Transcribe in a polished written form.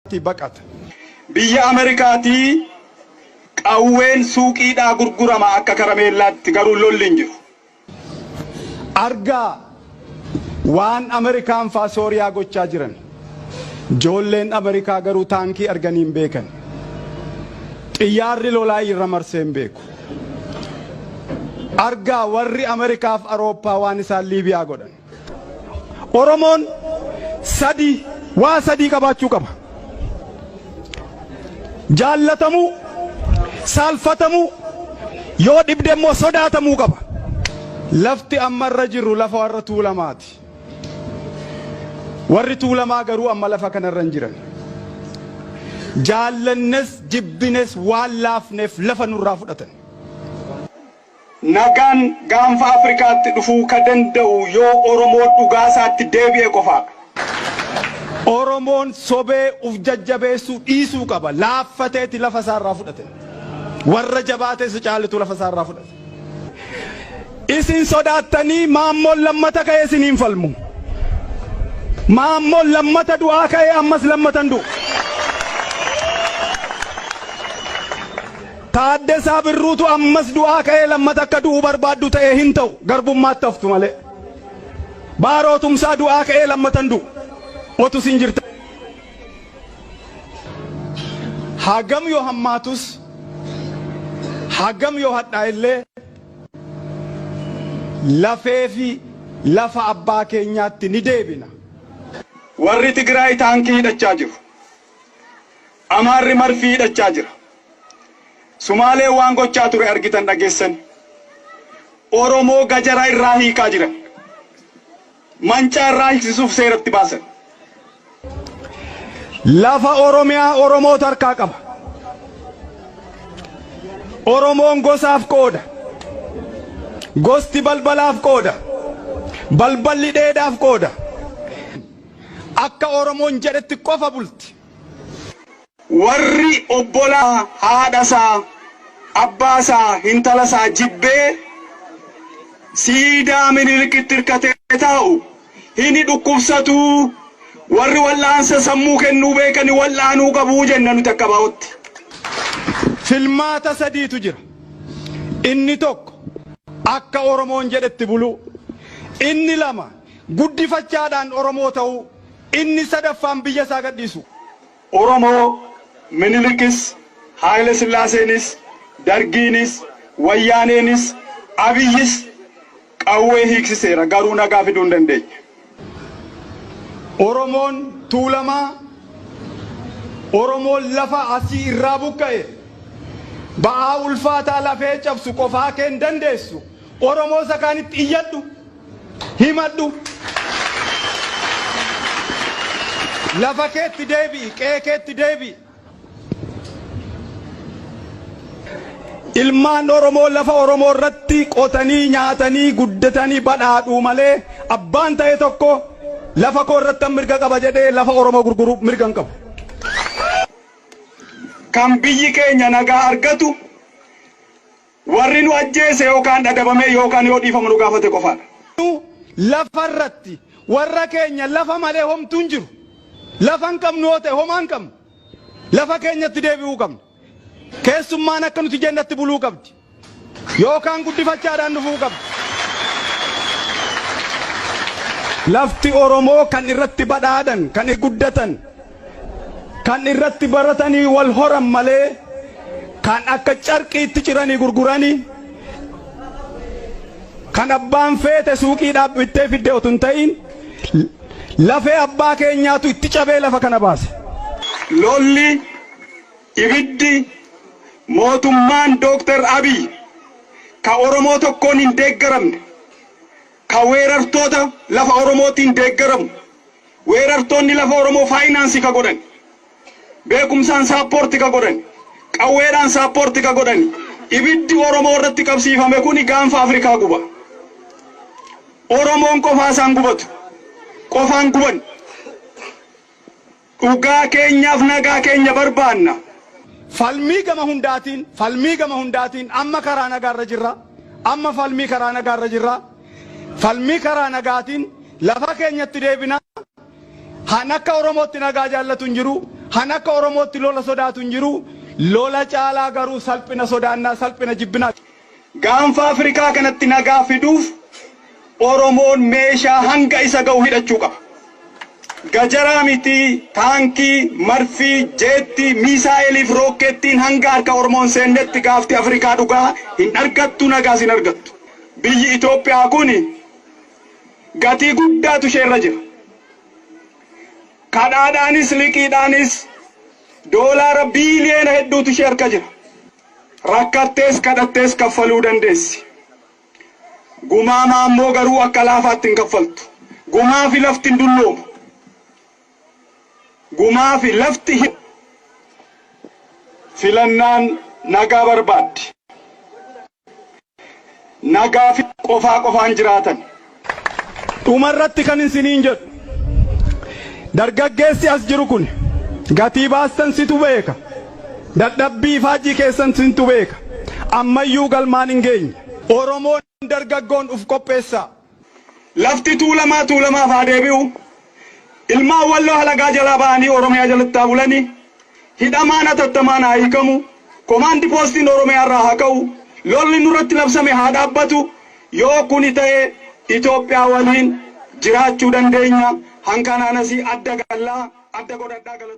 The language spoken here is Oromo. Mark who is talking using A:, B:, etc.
A: Ti baqata.
B: Biyya Ameerikaatii qawween suuqiidhaa gurgurama akka karameellaatti, garuu lolli hin jiru.
A: Argaa waan Ameerikaan faa Sooriyaa gochaa jiran. Ijoolleen Ameerikaa garuu taankii arganii hin beekan. Xiyyaarri lolaa irra marsee hin beeku. Argaa warri Ameerikaaf Awurooppaa waan isaan Liibiyaa godhan. Oromoon sadii waa sadii qabaachuu qaba. Jaallatamuu, saalfatamuu, yoo dhibde immoo sodaatamuu qaba. Lafti amma irra jirru lafa warra Tuulamaati. Warri Tuulamaa garuu amma lafa kanarra hin jiran. Jaallannes jibbines waan laafneef lafa nurraa fudhatan.
B: Nagaan gaanfa Afrikaatti dhufuu ka danda'u yoo Oromoon dhugaasaatti deebi'e qofaadha.
A: Oromoon sobee uf jajjabeessuu dhiisuu qaba. Laaffateeti lafa isaarraa fudhate. Warra jabaatee isa caalitu lafa isaarraa fudhate. Isin sodaattanii Maammoon lammata ka'ee isiniin falmu. Maammoon lammata du'aa ka'ee ammas lammata hin du'u. Taaddasaa Birruutu ammas du'aa ka'ee lammata akka du'u barbaaddu ta'ee hin ta'u, garbummaatti haftu malee. Baaroo Tumsaa du'aa ka'ee lammata hin du'u. Otu isin jirta. Hagam yoo hammaatus, hagam yoo hadhaa'ellee, lafee fi lafa abbaa keenyaatti ni deebina.
B: Warri Tigraay taankii hidhachaa jiru. Amaarri marfii hidhachaa jira. Sumaaleen waan gochaa ture argitan, dhageessan. Oromoo gajara irraa hiikaa jiran. Mancaa irraa hiiksisuuf seeratti baasan.
A: Lafa Oromiyaa Oromootu harkaa qaba. Oromoon gosaaf qooda. Gosti balbalaaf qooda. Balballi dheedaaf qooda. Akka Oromoon jedhetti qofa bulti.
B: Warri obbolaa haadhasaa, abbaasaa, hintalasaa jibbee siidaa Minilikitti hirkatee taa'u hini dhukkubsatuu, warri wal'aansa sammuu kennuu beekani wal'aanuu qabuu jenna nuti akka ABO'tti.
A: Filmaata sadiitu jira. Inni tokko akka Oromoon jedhetti buluu. Inni lama guddifachaadhaan Oromoo ta'uu. Inni sadaffaan biyya isaa gadhiisu.
B: Oromoo Minilikis, Haayile Sillaaseenis, Dargiinis, Wayyaaneenis, Abiyyis qawwee hiiksiseera, garuu nagaa fiduu hin dandeenye.
A: Oromoon Tuulamaa, Oromoon lafa asii irraa buqqa'e, ba'aa ulfaataa lafee cabsu qofaa kee hin dandeessu. Oromoo isa kaanitti iyyadhu. Himadhu. Lafa keetti deebi'i, qe'ee keetti deebi'i. Ilmaan Oromoo lafa Oromoo irratti qotanii, nyaatanii, guddatanii badhaadhuu malee, abbaan ta'e tokko lafa koo irratti mirga qaba jedhee lafa Oromoo gurguruu mirga hin qabu.
B: Kan biyyi keenya nagaa argatu warri nu ajjeese yookaan adabamee yookaan yoo dhiifama nu gaafate qofaadha.
A: Lafa irratti warra keenya lafa malee homtuu hin jiru. Lafa hin qabnu yoo ta'e homaa hin qabnu. Lafa keenyatti deebi'uu qabna. Keessummaan akka nuti jennatti buluu qabdi. Yookaan guddifachaadhaan dhufuu qabdi. Lafti Oromoo kan irratti badhaadhan, kan guddatan, kan irratti baratanii wal horan malee kan akka carqiitti ciranii gurguranii, kan abbaan feete suuqiidhaaf bittee fidde otoo hin ta'in, lafee abbaa keenyaatu itti cabee lafa kana baase.
B: Lolli, ibiddi mootummaan Dooktar Abiy ka Oromoo tokkoon hin deeggaramne, ka weerartoota lafa Oromootiin deeggaramu, weerartoonni lafa Oromoo faayinaansii ka godhan, beekumsaan support ka godhan, qawweedhaan support ka godhan, ibiddi Oromoo irratti qabsiifame kuni gaanfa Afrikaa guba. Oromoon qofaa isaan gubatu. Qofaan guban. Dhugaa keenyaaf nagaa keenya barbaanna.
A: Falmii gama hundaatiin amma karaa nagaarra jirra. Amma falmii karaa nagaarra jirra. Falmii karaa nagaatiin lafa keenyatti deebina. Han akka Oromootti nagaa jaallatu hin jiru. Han akka Oromootti lola sodaatu hin jiru. Lola caalaa garuu salphina sodaannaa, salphina jibbinaa.
B: Gaanfa Afrikaa kanatti nagaa fiduuf Oromoon meeshaa hanga isa ga'u hidhachuu qaba. Gajaraa miti, taankii, marfii, jeettii, miisaa'eliif rookkeettiin hanga harka Oromoon seennetti gaafti Afrikaa dhugaa hin argattu, nagaas hin argattu. Biyyi Itoophiyaa kun gatii guddaatu isheerra jira. Kadhaadhaanis liqiidhaanis doolaara biiliyoona hedduutu ishee harka jira. Rakkattees kadhattees kaffaluu dandeessi. Gumaa ammoo garuu akka laafaatti hin kaffaltu. Gumaa fi lafti hin dulloomu. Gumaa fi lafti filannaan nagaa barbaaddi. Nagaa fi qofaa qofaan jiraatan.
A: Dhumarratti kan isiniin jedhu, dargaggeessi as jiru kun gatii baastan situ beeka. Dadhabbii faajii keessan sintu beeka. Ammayyuu galmaan hin geenye. Oromoon dargaggoon uf qopheessaa.
B: Lafti Tuulamaa Tuulamaaf haa deebi'u. Ilmaan Walloo halagaa jalaa ba'anii Oromiyaa jalatti haa bulanii. Hidhamaan hatattamaan haa hiikamu. Komaandi poostiin Oromiyaa irraa haa ka'u. Lolli nurratti labsame haa dhaabbatu. Yoo kuni ta'e Itoophiyaa waliin jiraachuu dandeenya. Hankanaan asii adda gallaa adda godhadhaa galata.